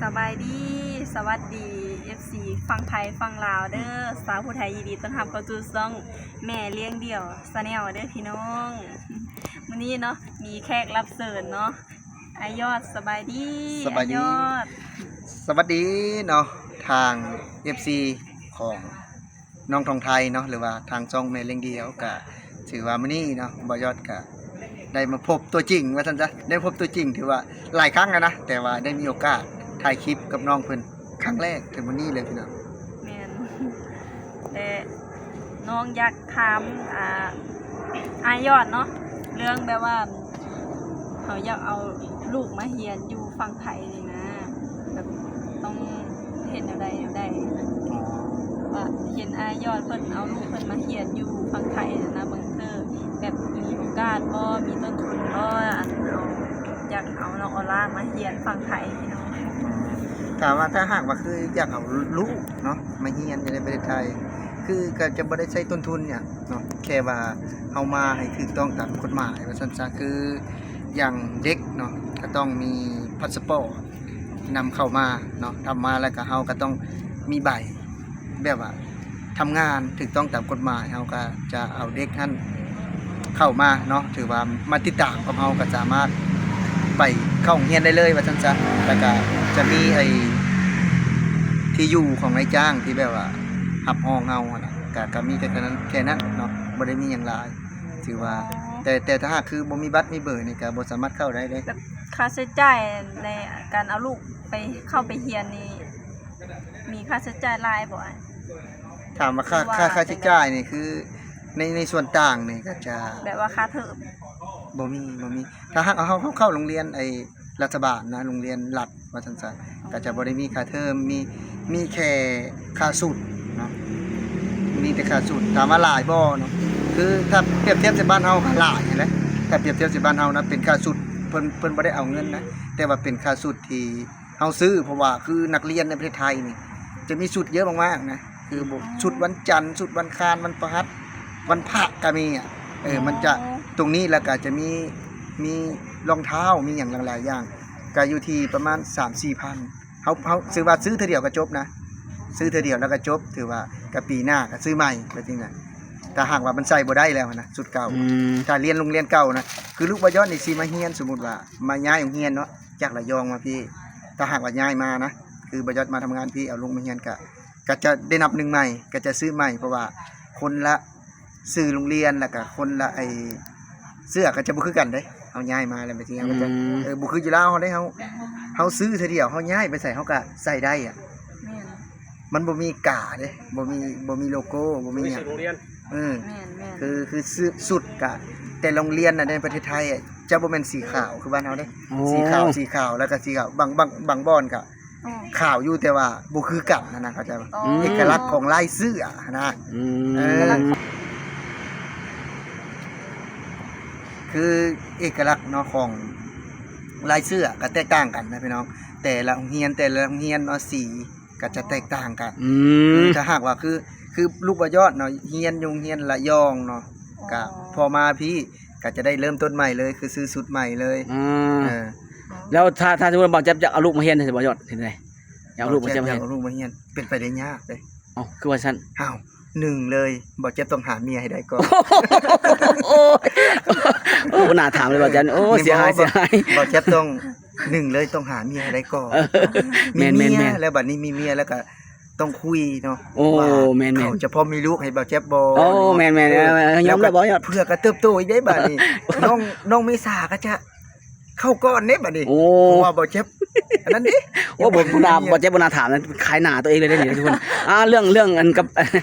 ສະບາຍດີ ສະຫວັດດີ ເອັຟຊີ ຝັ່ງໄທຝັ່ງລາວເດີ. ສາວຜູ້ໄທ ຍິນດີຕ້ອນຮັບເຂົ້າສູ່ຊ່ອງແມ່ລ້ຽງດ່ຽວ Channel ເດີພີ່ນ້ອງ. ມື້ນີ້ເນາະ ມີແຂກຮັບເຊີນເນາະ ອ້າຍຍອດ. ສະບາຍດີ ສະບາຍດີ ອ້າຍຍອດ. ສະຫວັດດີເນາະ ທາງ ເອັຟຊີ ຂອງ ນ້ອງທອງໄທເນາະ ຫຼືວ່າທາງຊ່ອງແມ່ລ້ຽງດ່ຽວ. ກະຖືວ່າມື້ນີ້ເນາະ ບ່າວຍອດກະໄດ້ມາພົບຕົວຈິງວ່າຊັ້ນຊະ, ໄດ້ພົບຕົວຈິງຖືວ່າຫຼາຍຄັ້ງແລ້ວນະ ແຕ່ວ່າໄດ້ມີໂອກາດຖ່າຍຄລິບກັບນ້ອງເພິ່ນຄັ້ງແລກ ເທື່ອມື້ນີ້ເລີຍພີ່ນ້ອງ. ແມ່ນ ແຕ່ນ້ອງຢາກຖາມ ອ່າ ອ້າຍຍອດເນາະ ເລື່ອງແບບວ່າ ເຮົາຢາກເອົາລູກມາຮຽນຢູ່ຝັ່ງໄທນີ້ນະ ແບບຕ້ອງເຮັດແນວໃດແນວໃດ ວ່າເຫັນອ້າຍຍອດເພິ່ນເອົາລູກເພິ່ນມາຮຽນຢູ່ຝັ່ງໄທນະ ບາງເທື່ອແບບມີໂອກາດບໍ່ ມີຕົ້ນທຶນບໍ່ ອັນເຮົາຢາກເອົານ້ອງອອລາມາຮຽນຝັ່ງໄທພີ່ນ້ອງ. ຖາມວ່າຖ້າຫາກວ່າຄືຢາກເອົາລູກເນາະ ມາຮຽນຢູ່ໃນປະເທດໄທ ຄືກໍຈະບໍ່ໄດ້ໃຊ້ຕົ້ນທຶນຫຍັງເນາະ ແຄ່ວ່າເຮົາມາໃຫ້ຖືກຕ້ອງຕາມກົດໝາຍວ່າຊັ້ນຊະ. ຄືຢ່າງເດັກເນາະ ກໍຕ້ອງມີພາສປອດນຳເຂົ້າມາເນາະ, ນຳມາແລ້ວກໍເຮົາກໍຕ້ອງມີໃບແບບວ່າທຳງານຖືກຕ້ອງຕາມກົດໝາຍ ເຮົາກໍຈະເອົາເດັກຫັ້ນເຂົ້າມາເນາະ ຖືວ່າມາຕິດຕາມກັບເຮົາ ກໍສາມາດໄປເຂົ້າໂຮງຮຽນໄດ້ເລີຍວ່າຊັ້ນຊະ. ແລ້ວກໍຈະມີໄອ້ ທີ່ຢູ່ຂອງນາຍຈ້າງທີ່ແບບວ່າຮັບຮອງເຮົາຫັ້ນນະ ກະ ກະມີແຕ່ແຄ່ນັ້ນ ແຄ່ນັ້ນເນາະ ບໍ່ໄດ້ມີຫຍັງຫຼາຍ. ຖືວ່າ ແຕ່ ແຕ່ຖ້າຫາກຄືບໍ່ມີບັດມີເບີນີ້ກະບໍ່ສາມາດເຂົ້າໄດ້ເດ້. ແບບຄ່າໃຊ້ຈ່າຍໃນການເອົາລູກໄປ ເຂົ້າໄປຮຽນນີ້ ມີຄ່າໃຊ້ຈ່າຍຫຼາຍບໍ່ອ້າຍ? ຖາມວ່າຄ່າ ຄ່າ ຄ່າໃຊ້ຈ່າຍນີ້ຄື ໃນ ໃນສ່ວນຕ່າງນີ້ກໍຈະ ແບບວ່າຄ່າເທີມ ບໍ່ມີ ບໍ່ມີ. ຖ້າຫາກເຮົາ ເຮົາເຂົ້າໂຮງຮຽນໄອ້ ລັດຖະບານນະ ໂຮງຮຽນລັດວ່າຊັ້ນຊະ ກໍຈະບໍ່ໄດ້ມີຄ່າເທີມ ມີ ມີແຄ່ຄ່າຊຸດເນາະ ມີແຕ່ຄ່າຊຸດ. ຖາມວ່າຫຼາຍບໍ່ເນາະ ຄືຖ້າປຽບທຽບໃສ່ບ້ານເຮົາກໍຫຼາຍຫັ້ນແຫຼະ. ຖ້າປຽບທຽບໃສ່ບ້ານເຮົານະ ເປັນຄ່າຊຸດ ເພິ່ນ ເພິ່ນບໍ່ໄດ້ເອົາເງິນນະ ແຕ່ວ່າເປັນຄ່າຊຸດທີ່ເຮົາຊື້ ເພາະວ່າຄືນັກຮຽນໃນປະເທດໄທນີ້ ຈະມີຊຸດເຍອະມາກໆນະ ຄື ອືມ ຊຸດວັນຈັນ ຊຸດວັນຄານ ວັນພະຫັດ ວັນພະກໍມີອະ. ເອີ ອໍ ມັນຈະ ຕົງນີ້ ແລ້ວກໍຈະມີ ມີລອງເທົ້າ ມີຫຍັງຫຼາຍໆຢ່າງ ກໍຢູ່ທີ່ປະມານສາມສີ່ພັນ. ເຮົາ ເຮົາ ຖືວ່າຊື້ເທື່ອດຽວກໍຈົບນະ ຊື້ເທື່ອດຽວແລ້ວກໍຈົບ. ຖືວ່າກໍປີໜ້າກໍຊື້ໃໝ່ແບບນີ້ນະ ຖ້າຫາກວ່າມັນໃສ່ບໍ່ໄດ້ແລ້ວນະ ຊຸດເກົ່າ. ອືມ ຖ້າຮຽນໂຮງຮຽນເກົ່ານະ ຄືລູກບ່າວຍອດນີ້ຊິມາຮຽນ ສົມມຸດວ່າມາຍ້າຍໂຮງຮຽນເນາະ ຈາກລະຍອງມາພີ້ ຖ້າຫາກວ່າຍ້າຍມານະ ຄືບ່າວຍອດມາທຳງານພີ້ ເອົາລູກມາຮຽນ ກະ ກະຈະໄດ້ນັບໜຶ່ງໃໝ່ ກະຈະຊື້ໃໝ່ ເພາະວ່າຄົນລະຊື່ໂຮງຮຽນ ແລ້ວກະຄົນລະໄອ້ເສື້ອກະຈະບໍ່ຄືກັນເດ້. ເຮົາຍ້າຍມາແລ້ວແບບນີ້ ອືມ ເຮົາກະຈະ ເອີ ບໍ່ຄືຢູ່ລາວເຮົາເດ້ ເຮົາ ເຮົາຊື້ເທື່ອດຽວ ເຮົາຍ້າຍໄປໃສເຮົາກະໃສ່ໄດ້ອະ. ແມ່ນ ມັນບໍ່ມີກາເດ້ ບໍ່ມີ ບໍ່ມີໂລໂກ້ ບໍ່ມີຫຍັງ ບໍ່ມີຊື່ໂຮງຮຽນ. ເອີ ແມ່ນໆ ຄື ຄືຊຸດ ຊຸດກະ ແຕ່ລະໂຮງຮຽນນະ ໃນປະເທດໄທອະ ຈະບໍ່ແມ່ນສີຂາວຄືບ້ານເຮົາເດ້. ອໍ ສີຂາວ ສີຂາວ ແລ້ວກະສີຂາວ ບາງ ບາງ ບາງບ່ອນກະ ອໍ ຂາວຢູ່ ແຕ່ວ່າບໍ່ຄືກັນຫັ້ນນະ ເຂົ້າໃຈບໍ່? ອໍ ເອກະລັກຂອງລາຍເສື້ອຫັ້ນນະ. ອືມ ເອີ ຄືເອກະລັກເນາະ ຂອງລາຍເສື້ອກະແຕກຕ່າງກັນນະພີ່ນ້ອງ ແຕ່ລະໂຮງຮຽນ ແຕ່ລະໂຮງຮຽນເນາະ ສີ ກໍຈະແຕກຕ່າງກັນ. ອືມ ຄືຖ້າຫາກວ່າ ຄື ຄືລູກບ່າວຍອດເນາະ ຮຽນຢູ່ໂຮງຮຽນລະຍອງເນາະ ອໍ ກະພໍມາພີ້ກະຈະໄດ້ເລີ່ມຕົ້ນໃໝ່ເລີຍ ຄືຊື້ຊຸດໃໝ່ເລີຍ. ອືມ ເອີ ແລ້ວຖ້າ ຖ້າສົມມຸດວ່າບ່າວແຈັບຢາກເອົາລູກມາຮຽນ ບ່າວຍອດເຮັດຈັ່ງໃດ? ຢາກເອົາລູກມາຮຽນ ຢາກເອົາລູກມາຮຽນ ເປັນໄປໄດ້ຍາກເດ້. ເອົ້າ ຄືວ່າຊັ້ນ? ອ້າວ ໜຶ່ງເລີຍ ບ່າວແຈັບຕ້ອງຫາເມຍໃຫ້ໄດ້ກ່ອນ. ໂອ້ ບໍ່ໜ້າຖາມເລີຍບ່າວແຈັບ. ໂອ້ ເສຍຫາຍ ເສຍຫາຍ. ບ່າວແຈັບຕ້ອງ ໜຶ່ງເລີຍຕ້ອງຫາເມຍໃຫ້ໄດ້ກ່ອນ. ມີເມຍແລ້ວ ບາດນີ້ມີເມຍແລ້ວກໍຕ້ອງຄຸຍເນາະ ໂອ້ ວ່າ ແມ່ນໆ ເຂົາຈະພ້ອມມີລູກໃຫ້ບ່າວແຈັບບໍ່. ໂອ້ ເນາະ ແມ່ນໆ ເອີ ຍອມຮັບ ເພື່ອກະເຕີບໂຕອີກເດ້ບາດນີ້. ນ້ອງ ນ້ອງເມສາກໍຈະເຂົ້າກ່ອນເດ້ບາດນີ້. ໂອ້ ເພາະວ່າບ່າວແຈັບ ອັນນັ້ນເດ້. ໂອ້ ບໍ່ໜ້າ ບ່າວແຈັບບໍ່ໜ້າຖາມນະ ຂາຍໜ້າຕົວເອງເລີຍເດ້ນີ້ທຸກຄົນ. ອ່າ ເລື່ອງ ເລື່ອງອັນກັບ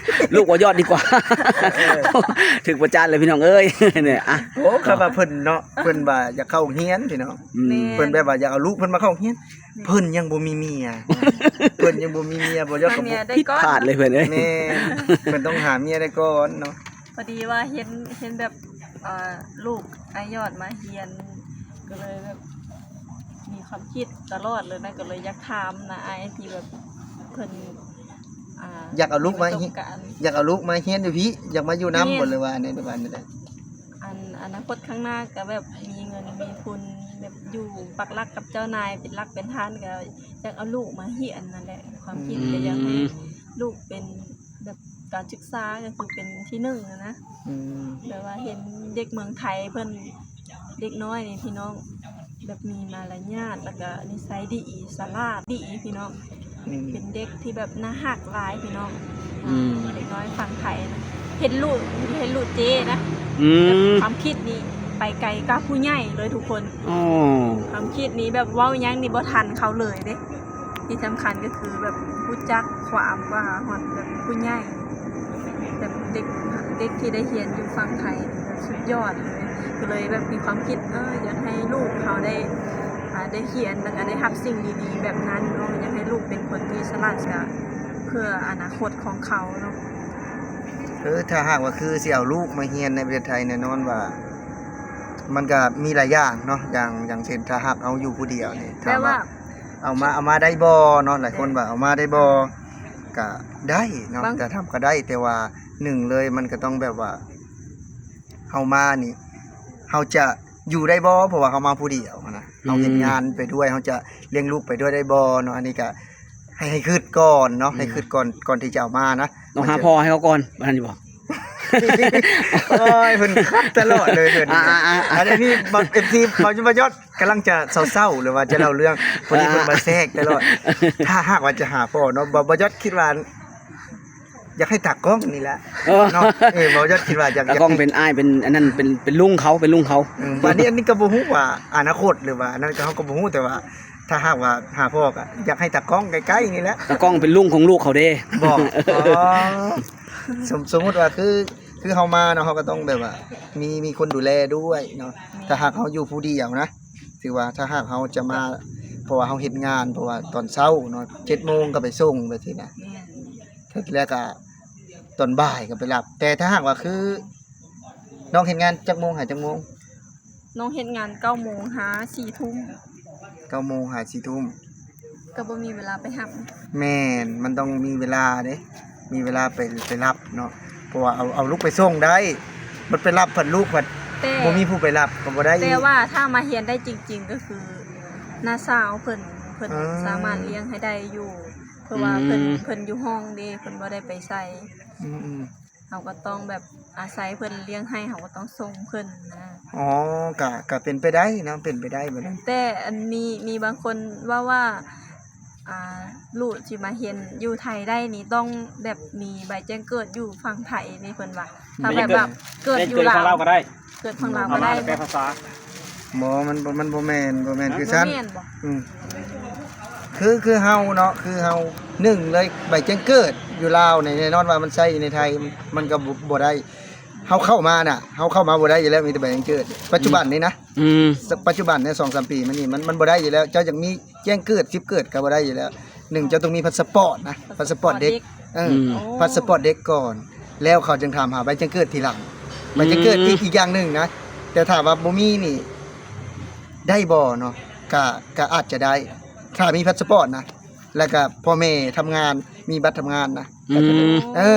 ລູກບ່າວຍອດດີກວ່າ. ເອີ ຖືກປະຈານເລີຍພີ່ນ້ອງເອີຍ ນີ້. ອ່ະ ໂອ້ ຄັນວ່າເພິ່ນເນາະ ເພິ່ນວ່າຢາກເຂົ້າໂຮງຮຽນພີ່ນ້ອງ. ອືມ ແມ່ນ ເພິ່ນແບບວ່າຢາກເອົາລູກເພິ່ນມາເຂົ້າໂຮງຮຽນ. ແມ່ນ ເພິ່ນຍັງບໍ່ມີເມຍ ເພິ່ນຍັງບໍ່ມີເມຍ ບໍ່ຢາກ ຫາເມຍໄດ້ກ່ອນ ຜິດພາດເລີຍເພິ່ນເອີຍ. ແມ່ນ ເພິ່ນຕ້ອງຫາເມຍໄດ້ກ່ອນເນາະ. ພໍດີວ່າເຫັນ ເຫັນແບບ ອ່າ ລູກອ້າຍຍອດມາຮຽນ ກໍເລີຍແບບມີຄວາມຄິດຕະຫຼອດເລີຍນະ ກໍເລີຍຢາກຖາມນະອ້າຍ ທີ່ແບບເພິ່ນ ອ່າ ຢາກເອົາລູກມາ ມີປະສົບການ ຢາກເອົາລູກມາຮຽນຢູ່ພີ້ ຢາກມາຢູ່ນຳ ແມ່ນ ບໍ່ ຫຼືວ່າແນວໃດ ຫຼືວ່າແນວໃດ? ອັນ ອະນາຄົດຂ້າງໜ້າກໍແບບມີເງິນມີທຶນ ແບບຢູ່ປັກຫຼັກກັບເຈົ້ານາຍເປັນຫຼັກເປັນຖານ ກໍຢາກເອົາລູກມາຮຽນນັ້ນແຫຼະ. ຄວາມຄິດ ອືມ ກໍຢາກໃຫ້ລູກເປັນແບບການສຶກສາກໍຄືເປັນທີໜຶ່ງຫັ້ນນະ. ອືມ ແບບວ່າເຫັນເດັກເມືອງໄທເພິ່ນ ເດັກນ້ອຍນີ້ພີ່ນ້ອງ ແບບມີມາລະຍາດ ແລ້ວກໍນິໄສດີ ສະຫຼາດດີພີ່ນ້ອງ. ອືມ ເປັນເດັກທີ່ແບບໜ້າຮັກຫຼາຍພີ່ນ້ອງ. ອືມ ເດັກນ້ອຍຝັ່ງໄທນະ ເຫັນລູກ ເຫັນລູກເຈ້ນະ. ອືມ ແບບຄວາມຄິດນີ້ໄປໄກກວ່າຜູ້ໃຫຍ່ເລີຍທຸກຄົນ. ອໍ ຄວາມຄິດນີ້ແບບເວົ້າຫຍັງນີ້ບໍ່ທັນເຂົາເລີຍເດ້. ທີ່ສຳຄັນກໍຄືແບບຮູ້ຈັກຄວາມກວ່າຮອດແບບຜູ້ໃຫຍ່ ແບບເດັກ ເດັກທີ່ໄດ້ຮຽນຢູ່ຝັ່ງໄທນີ້ແບບສຸດຍອດເລີຍ. ກໍເລີຍແບບມີຄວາມຄິດ ເອີ ຢາກໃຫ້ລູກເຮົາໄດ້ ອ່າ ໄດ້ຮຽນ ແລ້ວກໍໄດ້ຮັບສິ່ງດີໆແບບນັ້ນເນາະ. ຢາກໃຫ້ລູກເປັນຄົນທີ່ສະຫຼາດສະຫຼາຍ ເພື່ອອະນາຄົດຂອງເຂົາເນາະ. ເອີ ຖ້າຫາກວ່າຄືຊິເອົາລູກມາຮຽນໃນປະເທດໄທ ແນ່ນອນວ່າມັນກໍມີຫຼາຍຢ່າງເນາະ. ຢ່າງ ຢ່າງເຊັ່ນ ຖ້າຫາກເຮົາຢູ່ຜູ້ດຽວນີ້ ຖາມວ່າ ແບບວ່າ ເອົາມາ ເອົາມາໄດ້ບໍ່ເນາະ? ຫຼາຍຄົນວ່າເອົາມາໄດ້ບໍ່? ກໍໄດ້ເນາະ ບາງ ແຕ່ຖາມກໍໄດ້ ແຕ່ວ່າໜຶ່ງເລີຍ ມັນກໍຕ້ອງແບບວ່າ ເຮົາມານີ້ ເຮົາຈະຢູ່ໄດ້ບໍ່? ເພາະວ່າເຮົາມາຜູ້ດຽວຫັ້ນນະ. ອືມ ເຮົາເຮັດງານໄປດ້ວຍ ເຮົາຈະລ້ຽງລູກໄປດ້ວຍໄດ້ບໍ່ເນາະ? ອັນນີ້ກໍໃຫ້ ໃຫ້ຄິດກ່ອນເນາະ. ອືມ ໃຫ້ຄິດກ່ອນ ກ່ອນທີ່ຈະເອົາມານະ. ຕ້ອງຫາພໍ່ໃຫ້ເຂົາກ່ອນ ວ່າຊັ້ນຢູ່ບໍ່? ໂອ້ຍ ເພິ່ນຂັດຕະຫຼອດເລີຍເພິ່ນ. ອ່າໆໆ ອັນນີ້ ເອັຟຊີ ເຂົາຈະມາຍອດ ກຳລັງຈະເສົ້າໆ ຫຼືວ່າຈະເລົ່າເລື່ອງ ພໍດີເພິ່ນມາແຊກຕະຫຼອດ. ຖ້າຫາກວ່າຈະຫາພໍ່ເນາະ ບໍ່ ບໍ່ຍອດຄິດວ່າ ຢາກໃຫ້ຕາກ້ອງນີ້ແຫຼະ ເອີ ເນາະ. ເອີ ບໍ່ຍອດຄິດວ່າຢາກ ຕາກ້ອງເປັນອ້າຍ ເປັນອັນນັ້ນ ເປັນ ເປັນລຸງເຂົາ ເປັນລຸງເຂົາ. ອືມ ບາດນີ້ອັນນີ້ກໍບໍ່ຮູ້ວ່າອະນາຄົດ ຫຼືວ່າອັນນັ້ນ ເຮົາກໍບໍ່ຮູ້ ແຕ່ວ່າຖ້າຫາກວ່າຫາພໍ່ກໍຢາກໃຫ້ຕາກ້ອງໃກ້ໆນີ້ແຫຼະ. ຕາກ້ອງເປັນລຸງຂອງລູກເຂົາເດ້. ບໍ່ ອໍ ສົມ ສົມມຸດວ່າຄື ຄືເຮົາມາເນາະ ເຮົາກໍຕ້ອງແບບວ່າມີ ມີຄົນດູແລດ້ວຍເນາະ. ແມ່ນ ຖ້າຫາກເຮົາຢູ່ຜູ້ດຽວນະ ຖືວ່າຖ້າຫາກເຮົາຈະມາ ເພາະວ່າເຮົາເຮັດງານ ເພາະວ່າຕອນເຊົ້າເນາະ ເຈັດໂມງກໍໄປສົ່ງ ແບບຊີ້ນະ. ແມ່ນ ແລ້ວກໍຕອນບ່າຍກໍໄປຮັບ. ແຕ່ຖ້າຫາກວ່າຄື ນ້ອງເຮັດງານຈັກໂມງຫາຈັກໂມງ? ນ້ອງເຮັດງານເກົ້າໂມງຫາສີ່ທຸ່ມ. ເກົ້າໂມງຫາສີ່ທຸ່ມ ກໍບໍ່ມີເວລາໄປຮັບ. ແມ່ນ ມັນຕ້ອງມີເວລາເດ້ ມີເວລາໄປ ໄປຮັບເນາະ. ເພາະວ່າເອົາ ເອົາລູກໄປສົ່ງໄດ້ ບັດໄປຮັບພັດລູກພັດ ແຕ່ ບໍ່ມີຜູ້ໄປຮັບກໍບໍ່ໄດ້. ແຕ່ວ່າຖ້າມາຮຽນໄດ້ຈິງໆ ກໍຄືນ້າສາວເພິ່ນ ເພິ່ນ ເອີ ສາມາດລ້ຽງໃຫ້ໄດ້ຢູ່ ເພາະວ່າເພິ່ນ ອືມ ເພິ່ນຢູ່ຫ້ອງເດ້ ເພິ່ນບໍ່ໄດ້ໄປໃສ. ອືມໆ ເຮົາກໍຕ້ອງແບບອາໄສເພິ່ນລ້ຽງໃຫ້ ເຮົາກໍຕ້ອງສົ່ງເພິ່ນນະ. ອໍ ກະ ກະເປັນໄປໄດ້ເນາະ ເປັນໄປໄດ້ແບບນັ້ນ. ແຕ່ອັນມີ ມີບາງຄົນເວົ້າວ່າ ອ່າ ລູກຊິມາຮຽນຢູ່ໄທໄດ້ນີ້ ຕ້ອງແບບມີໃບແຈ້ງເກີດຢູ່ຝັ່ງໄທນີ້ ເພິ່ນວ່າ. ຖ້າແບບວ່າເກີດຢູ່ລາວ ເກີດຝັ່ງລາວກໍໄດ້ ເກີດຝັ່ງລາວກໍໄດ້. ເອົາມາແປພາສາ. ບໍ່ ມັນບໍ່ ມັນບໍ່ແມ່ນ ບໍ່ແມ່ນຄືຊັ້ນ. ບໍ່ແມ່ນບໍ່? ອືມ ຄື ຄືເຮົາເນາະ ຄືເຮົາ ໜຶ່ງເລີຍ ໃບແຈ້ງເກີດຢູ່ລາວນີ້ ແນ່ນອນວ່າມັນໃຊ້ຢູ່ໃນໄທ ມັນກໍບໍ່ ບໍ່ໄດ້. ເຮົາເຂົ້າມານະ ເຮົາເຂົ້າມາບໍ່ໄດ້ຢູ່ແລ້ວ ມີແຕ່ໃບແຈ້ງເກີດ ປັດຈຸບັນນີ້ນະ. ອືມ ປັດຈຸບັນໃນສອງສາມປີມານີ້ ມັນ ມັນບໍ່ໄດ້ຢູ່ແລ້ວ. ເຈົ້າຢາກມີແຈ້ງເກີດ ສິບເກີດ ກໍບໍ່ໄດ້ຢູ່ແລ້ວ. ໜຶ່ງ ເຈົ້າຕ້ອງມີພາສປອດນະ ພາສປອດເດັກ. ເອີ ອືມ ພາສປອດເດັກກ່ອນ ແລ້ວເຂົາຈຶ່ງຖາມຫາໃບແຈ້ງເກີດທີຫຼັງ. ໃບແຈ້ງເກີດ ອືມ ອີກ ອີກຢ່າງໜຶ່ງນະ ແຕ່ຖ້າວ່າບໍ່ມີນີ້ ໄດ້ບໍ່ເນາະ? ກະ ກະອາດຈະໄດ້ ຖ້າມີພາສປອດນະ ແລ້ວກະພໍ່ແມ່ທຳງານ ມີບັດທຳງານນະ. ອືມ ເອີ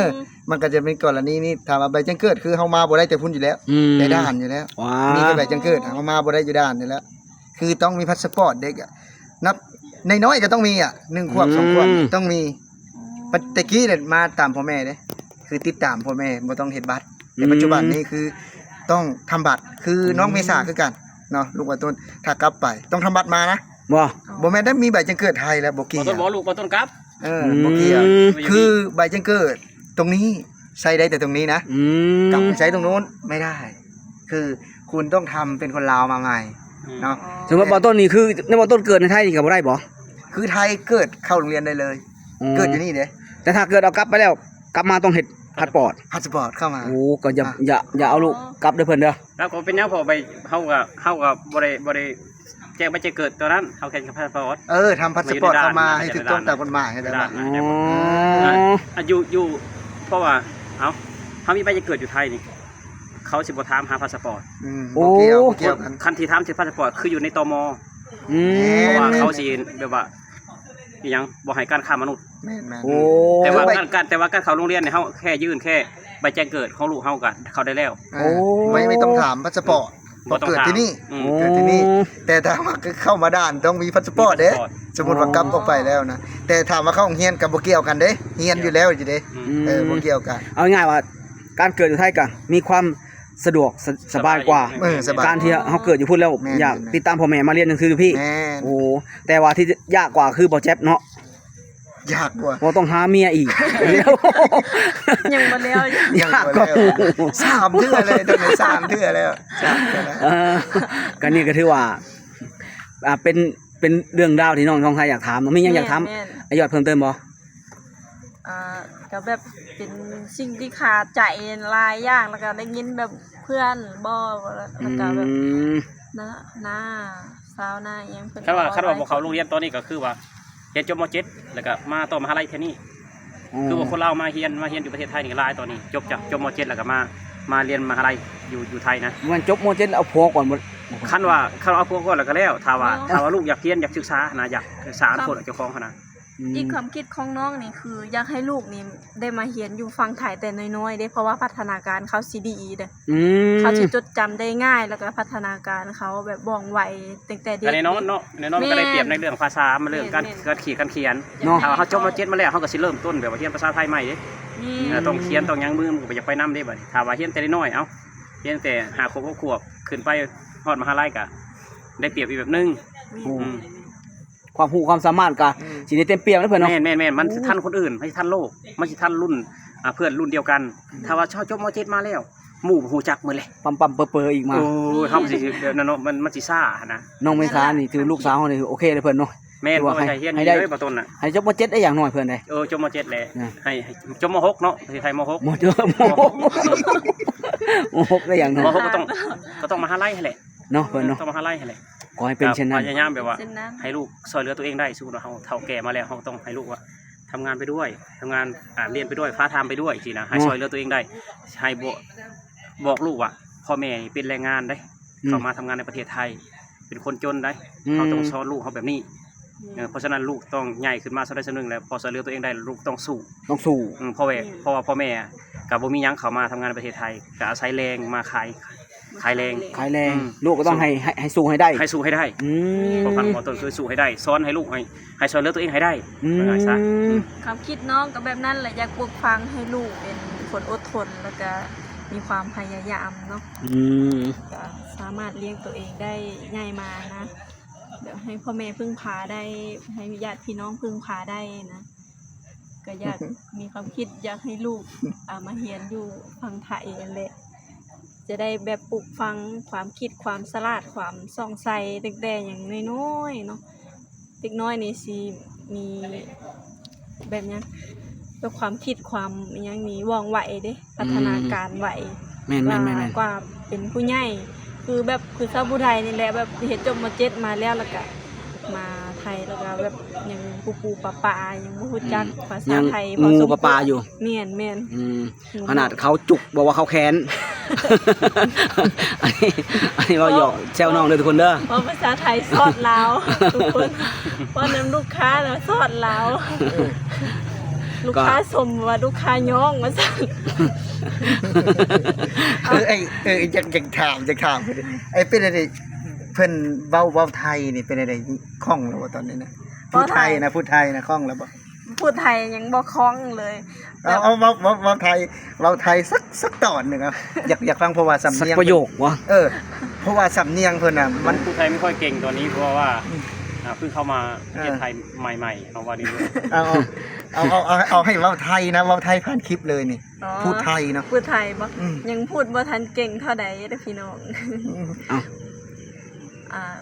ມັນກໍຈະເປັນກໍລະນີນີ້ ຖ້າວ່າໃບແຈ້ງເກີດ ຄືເຮົາມາບໍ່ໄດ້ແຕ່ພຸ້ນຢູ່ແລ້ວ ອືມ ແຕ່ດ່ານຢູ່ແລ້ວ. ມີແຕ່ໃບແຈ້ງເກີດ ເຮົາມາບໍ່ໄດ້ຢູ່ດ່ານນີ້ແຫຼະ. ຄືຕ້ອງມີພາສປອດເດັກອະ ນັບ ນ້ອຍໆກໍຕ້ອງມີອະ ໜຶ່ງຂວບ ອືມ ສອງຂວບຕ້ອງມີ. ແຕ່ກີ້ເນຍມາຕາມພໍ່ແມ່ເດ້ ຄືຕິດຕາມພໍ່ແມ່ ບໍ່ຕ້ອງເຮັດບັດ. ແຕ່ ອືມ ປັດຈຸບັນນີ້ຄືຕ້ອງທຳບັດ ຄື ອືມ ນ້ອງເມສາຄືກັນເນາະ ລູກວ່າຕົ້ນ ຖ້າກັບໄປຕ້ອງທຳບັດມານະ. ບໍ່ ບໍ່ແມ່ນໄດ້ມີໃບແຈ້ງເກີດໄທແລ້ວບໍ່ກ່ຽວ. ບໍ່ຕ້ອງບອກລູກ ບໍ່ຕ້ອງກັບ. ເອີ ອືມ ບໍ່ກ່ຽວ. ຄືໃບແຈ້ງເກີດຕົງນີ້ ໃຊ້ໄດ້ແຕ່ຕົງນີ້ນະ. ອືມ ກັບໄປໃຊ້ຕົງໂນ້ນໄມ່ໄດ້ ຄືຄຸນຕ້ອງທຳເປັນຄົນລາວມາໃໝ່ ອືມ ເນາະ. ສົມມຸດວ່າ ເອີ ບ່າວຕົ້ນນີ້ ຄືໃນບ່າວຕົ້ນເກີດໃນໄທນີ້ກໍບໍ່ໄດ້ບໍ່? ຄືໄທເກີດເຂົ້າໂຮງຮຽນໄດ້ເລີຍ. ອືມ ເກີດຢູ່ນີ້ເດ້ ແຕ່ຖ້າເກີດເອົາກັບໄປແລ້ວ ກັບມາຕ້ອງເຮັດພາສປອດ ພາສປອດເຂົ້າມາ. ໂອ້ ກໍຢ່າ ອ່ະ ຢ່າ ຢ່າເອົາລູກກັບເດີເພິ່ນເດີ. ແລ້ວກໍເປັນຫຍັງ ເພາະໃບ ເຮົາກໍ ເຮົາກໍບໍ່ໄດ້ ບໍ່ໄດ້ແຈ້ງໃບແຈ້ງເກີດຕອນນັ້ນ ເຮົາແຄ່ທຳພາສປອດ. ເອີ ທຳພາສປອດເຂົ້າມາໃຫ້ຖືກຕ້ອງຕາມກົດໝາຍ. ເອີ ອາ ຢູ່ ຢູ່ ເພາະວ່າ ເອົ້າ ເຮົາມີໃບແຈ້ງເກີດຢູ່ໄທນີ້ ເຂົາຊິບໍ່ຖາມຫາພາສປອດ. ອືມ ໂອ້ ບໍ່ກ່ຽວ ບໍ່ກ່ຽວກັນ. ຄັນທີ່ຖາມເຖິງພາສປອດ ຄືຢູ່ໃນ ຕມ. ອືມ ເພາະວ່າເຂົາຊິແບບວ່າ ອີຫຍັງ ບໍ່ໃຫ້ການຄ້າມະນຸດ. ແມ່ນໆ ໂອ້ ແຕ່ວ່າ ແຕ່ວ່າການ ແຕ່ວ່າການເຂົ້າໂຮງຮຽນນີ້ ເຮົາແຄ່ຍື່ນແຄ່ໃບແຈ້ງເກີດຂອງລູກເຮົາກໍເຂົ້າໄດ້ແລ້ວ. ເອີ ໂອ້ ບໍ່ ບໍ່ຕ້ອງຖາມພາສປອດ. ບໍ່ຕ້ອງຖາມ ເກີດທີ່ນີ້ ອືມ ເກີດທີ່ນີ້ ໂອ້ ແຕ່ຖ້າວ່າເຂົ້າມາດ່ານຕ້ອງມີພາສປອດເດ້ ມີພາສປອດ ສົມມຸດວ່າ ອໍ ກັບອອກໄປແລ້ວນະ ແຕ່ຖາມວ່າເຂົ້າໂຮງຮຽນກໍບໍ່ກ່ຽວກັນເດ້ ຮຽນຢູ່ແລ້ວຢູ່ເດ້ ອືມ ເອີ ອືມ ບໍ່ກ່ຽວກັນ ເອົາງ່າຍໆວ່າ ການເກີດຢູ່ໄທກໍມີຄວາມສະດວກ ສະ ສະບາຍກວ່າ ສະບາຍ ເອີ ສະບາຍ ການທີ່ເຮົາເກີດຢູ່ພຸ້ນແລ້ວ ແມ່ນ ຢາກ ແມ່ນ ຕິດຕາມພໍ່ແມ່ມາຮຽນໜັງສືຢູ່ພີ້ ແມ່ນ ໂອ້ ແຕ່ວ່າທີ່ຍາກກວ່າຄືບໍ່ແຈັບເນາະ ຍາກກວ່າ ບໍ່ຕ້ອງຫາເມຍອີກ ຍັງບໍ່ແລ້ວ ຍັງບໍ່ແລ້ວ ຍາກກວ່າ ສາມເທື່ອແລ້ວ ຕອນນີ້ສາມເທື່ອແລ້ວ ສາມເທື່ອແລ້ວ ເອີ ກໍນີ້ກໍຖືວ່າ ອ່າ ເປັນ ເປັນເລື່ອງລາວທີ່ນ້ອງທອງໄທຢາກຖາມເນາະ ມີຫຍັງຢາກຖາມ ແມ່ນໆ ອ້າຍຍອດເພີ່ມເຕີມບໍ່? ອ່າ ກໍແບບເປັນສິ່ງທີ່ຄາໃຈຫຼາຍຢ່າງ ແລ້ວກໍໄດ້ຍິນແບບເພື່ອນເວົ້າ ແລ້ວກໍແບບ ອືມ ນ້າ ນ້າ ຊາວນາອີ່ຫຍັງເພິ່ນ ຄັນວ່າ ເວົ້າ ຄັນວ່າບໍ່ເຂົ້າໂຮງຮຽນຕອນນີ້ກໍຄືວ່າຮຽນຈົບ ມໍເຈັດ ແລ້ວກໍມາຕໍ່ມະຫາໄລແຖວນີ້ ອໍ ຄືວ່າຄົນລາວມາຮຽນ ມາຮຽນຢູ່ປະເທດໄທນີ້ຫຼາຍຕອນນີ້ ຈົບຈາກ ອໍ ຈົບ ມໍເຈັດ ແລ້ວກໍມາ ມາຮຽນມະຫາໄລຢູ່ ຢູ່ໄທນະ ແມ່ນຈົບ ມໍເຈັດ ເອົາຜົວກ່ອນບໍ່? ຄັນວ່າ ຄັນວ່າເອົາຜົວກ່ອນແລ້ວກໍແລ້ວ ຖ້າວ່າ ອໍ ຖ້າວ່າລູກຢາກຮຽນ ຢາກສຶກສານະ ຢາກສາ ຄວາມ ຄົນເຈົ້າຂອງຫັ້ນນະ ອືມ ອີກຄວາມຄິດຂອງນ້ອງນີ້ຄືຢາກໃຫ້ລູກນີ້ໄດ້ມາຮຽນຢູ່ຝັ່ງໄທແຕ່ນ້ອຍໆເດ້ ເພາະວ່າພັດທະນາການເຂົາຊິດີເດ້ ອືມ ເຂົາຊິຈົດຈຳໄດ້ງ່າຍ ແລ້ວກໍພັດທະນາການເຂົາແບບວ່ອງໄວຕັ້ງແຕ່ເດັກ ກໍແນ່ນອນເນາະ ແນ່ນອນ ແມ່ນ ມັນກໍໄດ້ປຽບໃນເລື່ອງພາສາ ເລື່ອງການ ແມ່ນໆ ການຂຽນ ການຂຽນເນາະ ຖ້າວ່າເຮົາຈົບ ອໍ ມາເຈັດ ມາແລ້ວ ເຮົາກໍຊິເລີ່ມຕົ້ນແບບວ່າຮຽນພາສາໄທໃໝ່ເດ້ ແມ່ນ ເອີ ຕ້ອງຂຽນ ອືມ ຕ້ອງຫຍັງ ມືມັນກໍບໍ່ຢາກໄປນຳເດ້ບັດນີ້ ຖ້າວ່າຮຽນແຕ່ນ້ອຍ ເອົາ ຮຽນແຕ່ຫ້າຂວບ ຫົກຂວບ ຂຶ້ນໄປຮອດມະຫາໄລກໍໄດ້ປຽບອີກແບບໜຶ່ງ ແມ່ນ ອືມ ຄວາມຮູ້ຄວາມສາມາດກໍ ອືມ ຊິໄດ້ເຕັມປ່ຽມນະເພິ່ນເນາະ ແມ່ນໆໆ ມັນຊິທັນຄົນອື່ນ ມັນຊິທັນໂລກ ມັນຊິທັນລຸ້ນ ອ່າ ເພື່ອນລຸ້ນດຽວກັນ ອືມ ຖ້າວ່າເຮົາຈົບ ມໍເຈັດ ມາແລ້ວ ໝູ່ຮູ້ຈັກໝົດເລີຍ ປຳໆເປີໆອີກມາ ໂອ້ຍ ເຮົາຊິແບບນັ້ນເນາະ ມັນ ມັນຊິຊ້າຫັ້ນນະ ນ້ອງເມສານີ້ຖືລູກສາວເຮົານີ້ໂອເຄເລີຍເພິ່ນເນາະ ແມ່ນ ຖືວ່າໃຫ້ ໃຫ້ຮຽນ ໃຫ້ໄດ້ ເລີຍບໍ່ຕົ້ນນະ ໃຫ້ຈົບ ມໍເຈັດ ໄດ້ຢ່າງໜ້ອຍເພິ່ນເດ້ ເອີ ຈົບ ມໍເຈັດ ແຫຼະ ນະ ໃຫ້ ໃຫ້ຈົບ ມໍຫົກ ເນາະ ໃຫ້ ໃຫ້ ມໍຫົກ ມໍຫົກ ບໍ່ ມໍຫົກໄດ້ຢ່າງໜ້ອຍ ມໍຫົກກໍຕ້ອງ ກໍຕ້ອງມະຫາໄລຫັ້ນແຫຼະ ເນາະ ເອີ ເພິ່ນເນາະ ຕ້ອງມະຫາໄລຫັ້ນແຫຼະ ກໍໃຫ້ເປັນເຊັ່ນນັ້ນ ພະຍາຍາມແບບວ່າໃຫ້ລູກຊ່ອຍເຫຼືອຕົວເອງໄດ້ ສົມມຸດວ່າເຮົາເຖົ້າແກ່ມາແລ້ວ ເຮົາກໍຕ້ອງໃຫ້ລູກວ່າທຳງານໄປດ້ວຍ ທຳງານ ອ່າ ຮຽນໄປດ້ວຍ ພາທາມໄປດ້ວຍຊີ້ນະ ໃຫ້ ເນາະ ຊ່ອຍເຫຼືອຕົວເອງໄດ້ ໃຫ້ບອກ ບອກລູກວ່າພໍ່ແມ່ນີ້ເປັນແຮງງານເດ້ ອືມ ເຂົ້າມາທຳງານໃນປະເທດໄທ ເປັນຄົນຈົນໄດ໋ ອືມ ເຮົາຕ້ອງສອນລູກເຮົາແບບນີ້ ແມ່ນ ເອີ ເພາະສະນັ້ນລູກຕ້ອງໃຫຍ່ຂຶ້ນມາສ່ຳໃດສ່ຳໜຶ່ງແລ້ວ ພໍຊ່ອຍເຫຼືອຕົວເອງໄດ້ ລູກຕ້ອງສູ້ ຕ້ອງສູ້ ອືມ ເພາະວ່າ ແມ່ນ ເພາະວ່າພໍ່ແມ່ກໍບໍ່ມີຫຍັງເຂົ້າມາທຳງານໃນປະເທດໄທ ກໍອາໄສແຮງມາຂາຍ ຂາຍແຮງ ຂາຍແຮງ ອືມ ລູກກໍຕ້ອງໃຫ້ ໃຫ້ ໃຫ້ສູ້ໃຫ້ໄດ້ ໃຫ້ສູ້ໃຫ້ໄດ້ ອືມ ຄວາມຝັນຂອງຕົນຄືສູ້ໃຫ້ໄດ້ ສອນໃຫ້ລູກໃຫ້ ໃຫ້ຊ່ອຍເຫຼືອຕົວເອງໃຫ້ໄດ້ ອືມ ວ່າງ່າຍຊະ ອືມ ຄວາມຄິດນ້ອງກໍແບບນັ້ນແຫຼະ ຢາກປູກຝັງໃຫ້ລູກເປັນຄົນອົດທົນ ແລ້ວກໍມີຄວາມພະຍາຍາມເນາະ ອືມ ກໍສາມາດລ້ຽງຕົວເອງໄດ້ໃຫຍ່ມານະ ແບບໃຫ້ພໍ່ແມ່ເພິ່ງພາໄດ້ ໃຫ້ຍາດພີ່ນ້ອງເພິ່ງພາໄດ້ນະ ກໍຢາກ ມີຄວາມຄິດຢາກໃຫ້ລູກ ອ່າ ມາຮຽນຢູ່ຝັ່ງໄທຫັ້ນແຫຼະ ຈະໄດ້ແບບປູກຝັງຄວາມຄິດ ຄວາມສະຫຼາດ ຄວາມສ່ອງໃສ ຕັ້ງແຕ່ຍັງນ້ອຍໆເນາະ ເດັກນ້ອຍນີ້ຊິມີແບບຫຍັງ ແບບຄວາມຄິດ ຄວາມຫຍັງນີ້ວ່ອງໄວເດ້ ອືມ ພັດທະນາການໄວ ແມ່ນໆໆໆ ກວ່າ ກວ່າເປັນຜູ້ໃຫຍ່ ຄືແບບ ຄືຊາວຜູ້ໄທນີ້ແຫຼະ ແບບເຮັດຈົບ ມ.ເຈັດ ມາແລ້ວ ແລ້ວກະມາໄທ ແລ້ວກະແບບຍັງປູ່ໆປາໆ ຍັງບໍ່ຮູ້ຈັກ ອືມ ພາສາໄທ ຍັງງູປາໆຢູ່ ແມ່ນໆ ອືມ ຂະໜາດເຂົາຈຸກບອກວ່າເຂົາແຄ້ນ ອັນນີ້ ອັນນີ້ເວົ້າຫຍອກແຊວນ້ອງເດີທຸກຄົນເດີ ເວົ້າພາສາໄທຊອດລາວທຸກຄົນ ເວົ້ານຳລູກຄ້ານະຊອດລາວ ລູກຄ້າຊົມວ່າລູກຄ້າຍ້ອງວ່າຊັ້ນ ເອີ ເອີ ຢາກ ຢາກຖາມ ຢາກຖາມ ເອີ ເປັນຈັ່ງໃດ ເພິ່ນເວົ້າ ເວົ້າໄທນີ້ເປັນຈັ່ງໃດ ຄ່ອງແລ້ວບໍ່ຕອນນີ້ນະ ເວົ້າໄທ ຜູ້ໄທນະ ຜູ້ໄທນະ ຄ່ອງແລ້ວບໍ່? ຜູ້ໄທຍັງບໍ່ຄ່ອງເລີຍ ເອົາ ເອົາ ເວົ້າ ເວົ້າ ເວົ້າໄທ ເວົ້າໄທສັກ ສັກຕອນໜຶ່ງ ເອົາ ຢາກ ຢາກຟັງ ເພາະວ່າສຳນຽງ ສັກປະໂຫຍກວະ ເອີ ເພາະວ່າສຳນຽງເພິ່ນນະ ມັນ ຜູ້ໄທບໍ່ຄ່ອຍເກັ່ງຕອນນີ້ ເພາະວ່າ ອືມ ອ່າ ເພິ່ງເຂົ້າມາປະເທດ ເອີ ໄທໃໝ່ໆ ເອົາວ່ານີ້ ເອົາ ເອົາ ເອົາ ເອົາ ເອົາໃຫ້ເວົ້າໄທນະ ເວົ້າໄທຜ່ານຄລິບເລີຍນີ້ ອໍ ພູດໄທເນາະ ພູດໄທບໍ່? ອືມ ຍັງພູດບໍ່ທັນເກັ່ງເທົ່າໃດເດີພີ່ນ້ອງ ອືມ ເອົ້າ ອ່າ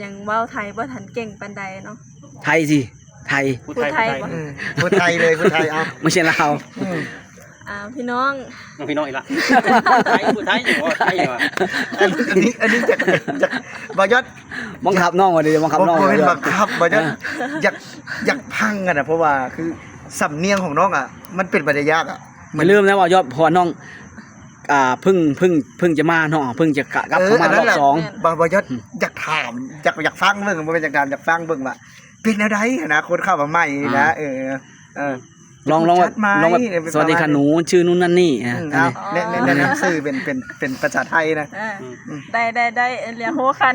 ຍັງເວົ້າໄທບໍ່ທັນເກັ່ງປານໃດເນາະ ໄທຊິ ໄທ ພູດໄທ ພູດໄທ ບໍ່? ອືມ ພູດໄທເລີຍ ພູດໄທ ເອົາ ບໍ່ໃຊ່ລາວ ອືມ ອ່າ ພີ່ນ້ອງ ນ້ອງ ພີ່ນ້ອງອີກລະ ໄທ ຜູ້ໄທ ບໍ່ໄທວ່າ ອັນ ອັນນີ້ ອັນນີ້ຢາກ ຢາກ ບ່າວຍອດ ບັງຄັບນ້ອງວ່າເດ ບັງຄັບນ້ອງ ບໍ່ແມ່ນບັງຄັບ ບ່າວຍອດ ເອີ ຢາກ ຢາກຟັງຫັ້ນນະ ເພາະວ່າຄືສຳນຽງຂອງນ້ອງອະ ມັນເປັນໄປໄດ້ຍາກອະ ຢ່າລືມນະວ່າຍອດ ເພາະວ່ານ້ອງ ອ່າ ເພິ່ງ ເພິ່ງ ເພິ່ງຈະມາເນາະ ເພິ່ງຈະ ກະ ກັບ ເອີ ເຂົ້າມາ ອັນນັ້ນແຫຼະ ຮອບສອງ ບ່າວ ບ່າວຍອດ ອືມ ຢາກຖາມ ຢາກ ຢາກຟັງເບິ່ງ ບໍ່ແມ່ນຢາກຖາມ ຢາກຟັງເບິ່ງວ່າ ເປັນແນວໃດຫັ້ນນະ ຄົນເຂົ້າມາໃໝ່ນີ້ນະ ເອີ ເອີ ເອີ ເອີ ລອງ ລອງແບບ ຈັດໄມ້ ລອງແບບ ເອີ ປະມານນີ້ ສະຫວັດດີຄ່ະໜູ ຊື່ ນູ້ນ ນັ້ນ ນີ້ ອືມ ອ່າ ເອົາ ແນະ ແນະ ແນະນຳຊື່ເປັນ ເປັນ ເປັນພາສາໄທນະ ເອີ ອືມ ໄດ້ ໄດ້ ໄດ້ ລຽນຮູ້ຂັ້ນ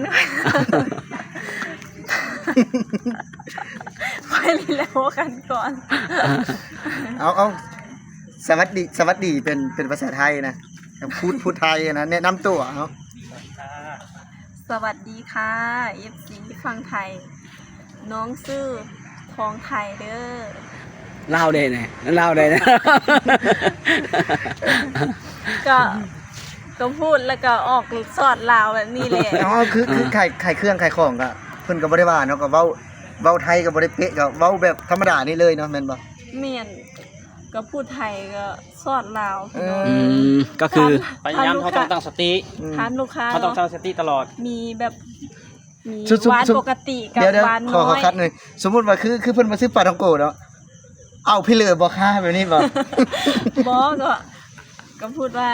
ຂ້ອຍລຽນຮູ້ຂັ້ນກ່ອນ ເອົາ ເອົາ ສະຫວັດດີ ສະຫວັດດີເປັນ ເປັນພາສາໄທນະ ພູດ ພູດໄທນະ ແນະນຳຕົວ ເອົາ. ສະຫວັດດີຄ່ະ ເອັຟຊີຝັ່ງໄທ ນ້ອງຊື່ທອງໄທເດີ. ລາວແດ່ແດ່ ລາວແດ່ແດ່ ກໍ ກໍພູດແລ້ວກໍອອກສອດລາວແບບນີ້ແຫຼະ. ອໍ ຄື ຄື ອ່າ ຂາຍ ຂາຍເຄື່ອງຂາຍຂອງກໍ ເພິ່ນກໍບໍ່ໄດ້ວ່າເນາະ ກໍເວົ້າ ເວົ້າໄທກໍບໍ່ໄດ້ເປະ ກໍເວົ້າແບບທຳມະດານີ້ເລີຍເນາະ ແມ່ນບໍ່? ແມ່ນ ກໍພູດໄທກໍສອດລາວ ເອີ ພີ່ນ້ອງ ອືມ ກໍຄື ພະຍາຍາມ ເຮົາຕ້ອງຕັ້ງສະຕິ ອືມ ຖາມລູກຄ້າ ເຮົາຕ້ອງຕັ້ງສະຕິຕະຫຼອດ ມີແບບ ມີ ສຸ ສຸ ວານ ສຸ ປົກກະຕິກັບ ດຽວ ວານ ຂໍ ຂໍ ຂໍ ນ້ອຍ ຄັດໜຶ່ງ ສົມມຸດວ່າຄື ຄືເພິ່ນມາຊື້ປາທ່ອງໂກເນາະ ເອົາພີເລີບໍ່ຄະ ແບບນີ້ບໍ່? ບໍ່ ກໍ ກໍພູດວ່າ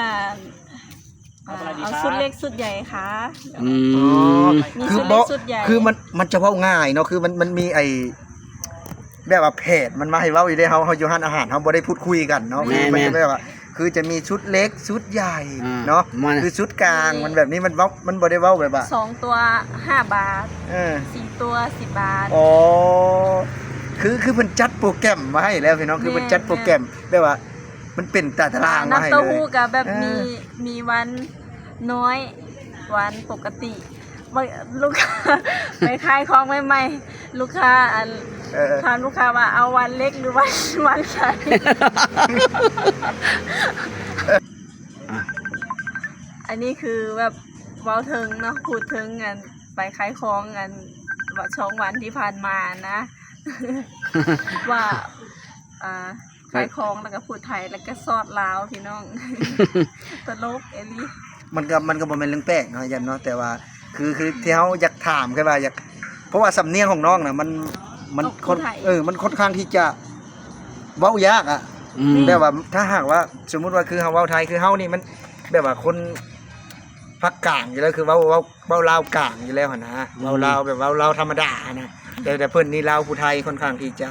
ເອົາ ອ່າ ເອົາຊຸດເລັກຊຸດໃຫຍ່ຄ່ະ ອືມ ມີຊຸດເລັກຊຸດໃຫຍ່ ຄືບໍ່ ຄືມັນ ມັນຈະເວົ້າງ່າຍເນາະ ຄືມັນ ມັນມີໄອ້ ແບບວ່າແຜນມັນມາໃຫ້ເວົ້າຢູ່ເດ້ ເຮົາ ເຮົາຢູ່ຮ້ານອາຫານ ເຮົາບໍ່ໄດ້ພູດຄຸຍກັນເນາະ ແມ່ນ ຄືມັນຈະແບບວ່າ ຄືຈະມີຊຸດເລັກຊຸດໃຫຍ່ ອ່າ ເນາະ ມັນ ຄືຊຸດກາງ ນີ້ ມັນແບບນີ້ ມັນເວົ້າ ມັນບໍ່ໄດ້ເວົ້າແບບວ່າ ສອງຕົວຫ້າບາດ ເອີ ສີ່ຕົວສິບບາດ ອໍ ຄື ຄືເພິ່ນຈັດໂປຣແກຣມມາໃຫ້ແລ້ວພີ່ນ້ອງ ຄືເພິ່ນ ແມ່ນ ຈັດໂປຣແກຣມ ແມ່ນ ແບບວ່າ ມັນເປັນຕາຕະລາງມາໃຫ້ເລີຍ ນ້ຳເຕົ້າຫູ້ກໍແບບ ເອີ ມີ ມີວັນນ້ອຍ ວັນປົກກະຕິ ບາງ ລູກຄ້າ ໄປຂາຍຂອງໃໝ່ໆ ລູກຄ້າ ອັນ ເອີ ເອີ ຖາມລູກຄ້າວ່າເອົາວັນເລັກ ຫຼື ວັນ ວັນໃຫຍ່ ອ່ະ ອັນນີ້ຄືແບບເວົ້າເຖິງເນາະ ພູດເຖິງ ອັນ ໄປຂາຍຂອງ ອັນ ສອງວັນທີ່ຜ່ານມານະ ວ່າ ອ່າ ຂາຍຂອງ ແລ້ວກໍພູດໄທ ແລ້ວກໍສອດລາວ ພີ່ນ້ອງ ຕະຫຼົກອີ່ຫຼີ ມັນກໍ ມັນກໍບໍ່ແມ່ນເລື່ອງແປກເນາະ ຢ້ຳເນາະ ແຕ່ວ່າ ຄື ຄືທີ່ເຮົາຢາກຖາມ ຄືວ່າຢາກ ເພາະວ່າສຳນຽງຂອງນ້ອງນະ ມັນ ມັນ ເອີ ມັນຄ່ອນຂ້າງທີ່ຈະເວົ້າຍາກອະ ອືມ ແບບວ່າ ຖ້າຫາກວ່າ ສົມມຸດວ່າ ຄືເຮົາເວົ້າໄທ ຄືເຮົານີ້ ມັນແບບວ່າຄົນພາກກາງຢູ່ແລ້ວ ຄືເວົ້າ ເວົ້າ ເວົ້າລາວກາງຢູ່ແລ້ວຫັ້ນນະ ອືມ ເວົ້າລາວແບບເວົ້າລາວທຳມະດາຫັ້ນນະ ແຕ່ ແຕ່ເພິ່ນນີ້ລາວຜູ້ໄທ ຄ່ອນຂ້າງທີ່ຈະ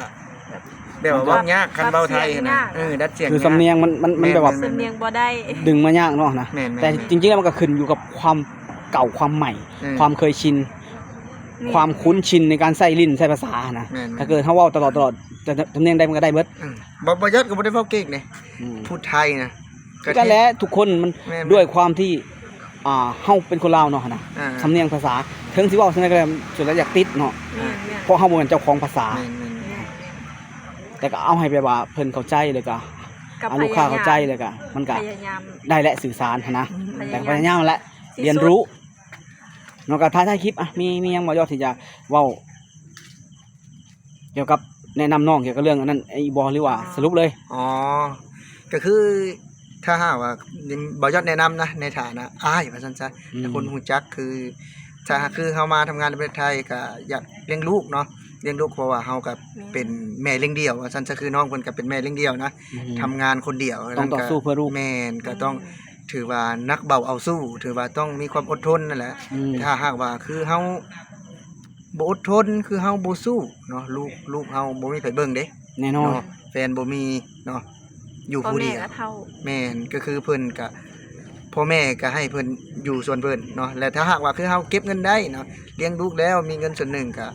ແບບວ່າເວົ້າຍາກ ຄັນເວົ້າໄທຫັ້ນນະ ເອີ ດັດສຽງຍາກ ຄືສຳນຽງມັນ ມັນ ມັນແບບວ່າ ແມ່ນໆໆ ສຳນຽງບໍ່ໄດ້ ດຶງມາຍາກເນາະນະ ແມ່ນໆໆ ແຕ່ຈິງໆແລ້ວມັນກໍຂຶ້ນຢູ່ກັບຄວາມເກົ່າຄວາມໃໝ່ ເອີ ຄວາມເຄີຍຊິນ ແມ່ນ ຄວາມຄຸ້ນຊິນໃນການໃຊ້ຫຼິ້ນໃຊ້ພາສາຫັ້ນນະ ແມ່ນໆ ຖ້າເກີດເຮົາເວົ້າຕະຫຼອດ ຕະຫຼອດ ສຳນຽງໃດມັນກໍໄດ້ເບິດ ເອີ ບໍ່ ບໍ່ຢອດກໍບໍ່ໄດ້ເວົ້າເກັ່ງເດ້ ອືມ ພູດໄທນະ ຄືກັນແຫຼະ ທຸກຄົນມັນ ແມ່ນໆ ດ້ວຍຄວາມທີ່ ອ່າ ເຮົາເປັນຄົນລາວເນາະຫັ້ນນະ ອ່າ ສຳນຽງພາສາ ເຖິງຊິເວົ້າຈັ່ງໃດກໍແລ້ວ ສ່ວນຫຼາຍຢາກຕິດເນາະ ແມ່ນໆ ເພາະເຮົາບໍ່ແມ່ນເຈົ້າຂອງພາສາ ແມ່ນໆ ແຕ່ກໍເອົາໃຫ້ແບບວ່າເພິ່ນເຂົ້າໃຈ ແລ້ວກໍ ກໍ ອ່າ ລູກຄ້າເຂົ້າໃຈ ແລ້ວກໍມັນກໍ ພະຍາຍາມ ໄດ້ແຫຼະ ສື່ສານຫັ້ນນະ ອືມ ແຕ່ກໍພະຍາຍາມແຫຼະ ທີ່ສຸດ ຮຽນຮູ້ເນາະ ກໍທ້າຍ ທ້າຍຄລິບ ອ່ະ ມີ ມີຫຍັງບໍ່ຢອດທີ່ຈະເວົ້າ ກ່ຽວກັບແນະນຳນ້ອງກ່ຽວກັບເລື່ອງອັນນັ້ນອີກບໍ່ ຫຼືວ່າ ອ່າ ສະຫຼຸບເລີຍ? ອໍ ກໍຄືຖ້າຫາກວ່າ ບໍ່ຢອດແນະນຳນະ ໃນຖານະອ້າຍວ່າຊັ້ນຊະ ອືມ ແລະ ຄົນຮູ້ຈັກ ຄື ຖ້າຫາກຄືເຮົາມາທຳງານໃນປະເທດໄທ ກໍຢາກລ້ຽງລູກເນາະ ລ້ຽງລູກ ເພາະວ່າເຮົາກໍ ແມ່ນ ເປັນແມ່ລ້ຽງດ່ຽວວ່າຊັ້ນຊະ ຄືນ້ອງເພິ່ນກໍເປັນແມ່ລ້ຽງດ່ຽວນະ ອືມ ທຳງານຄົນດຽວ ຕ້ອງຕໍ່ສູ້ເພື່ອລູກ ແມ່ນ ກໍຕ້ອງ ແມ່ນ ຖືວ່າໜັກເບົາເອົາສູ້ ຖືວ່າຕ້ອງມີຄວາມອົດທົນນັ້ນແຫຼະ ອືມ ຖ້າຫາກວ່າຄືເຮົາ ບໍ່ອົດທົນ ຄືເຮົາບໍ່ສູ້ເນາະ ລູກ ລູກເຮົາບໍ່ມີໃຜເບິ່ງເດ້ ແນ່ນອນ ເນາະ ແຟນບໍ່ມີເນາະ ຢູ່ຜູ້ດຽວ ພໍ່ແມ່ກໍເຖົ້າ ແມ່ນ ກໍຄືເພິ່ນກໍ ພໍ່ແມ່ກໍໃຫ້ເພິ່ນຢູ່ສ່ວນເພິ່ນເນາະ ແລະ ຖ້າຫາກວ່າຄືເຮົາເກັບເງິນໄດ້ເນາະ ລ້ຽງລູກແລ້ວມີເງິນສ່ວນໜຶ່ງກໍ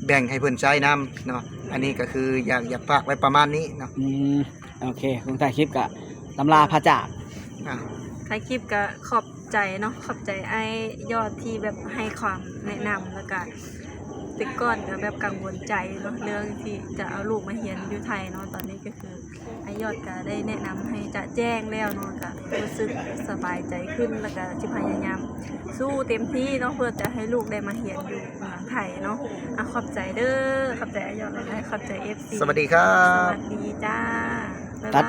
ແບ່ງໃຫ້ເພິ່ນໃຊ້ນຳເນາະ ອັນນີ້ກໍຄືຢາກ ຢາກຝາກໄວ້ປະມານນີ້ເນາະ ອືມ ໂອເຄ ຄົງທ້າຍຄລິບກໍ ອຳລາພາຈາກ ອ່າ ທ້າຍຄລິບກໍຂອບໃຈເນາະ ຂອບໃຈອ້າຍຍອດທີ່ແບບໃຫ້ຄຳແນະນຳ ແລ້ວກໍ ແຕ່ກ່ອນກໍແບບກັງວົນໃຈເນາະ ເລື່ອງທີ່ຈະເອົາລູກມາຮຽນຢູ່ໄທເນາະ ຕອນນີ້ກໍຄືອ້າຍຍອດກໍໄດ້ແນະນຳໃຫ້ຈະແຈ້ງແລ້ວເນາະ ກໍຮູ້ສຶກສະບາຍໃຈຂຶ້ນ ແລ້ວກໍຊິພະຍາຍາມສູ້ເຕັມທີ່ເນາະ ເພື່ອຈະໃຫ້ລູກໄດ້ມາຮຽນຢູ່ເມືອງໄທເນາະ ອ່ະ ຂອບໃຈເດີ ຂອບໃຈອ້າຍຍອດຫຼາຍໆ ຂອບໃຈເອັຟຊີ ສະຫວັດດີຄັບ ສະຫວັດດີຈ້າ ບາຍບາຍ ຕັດ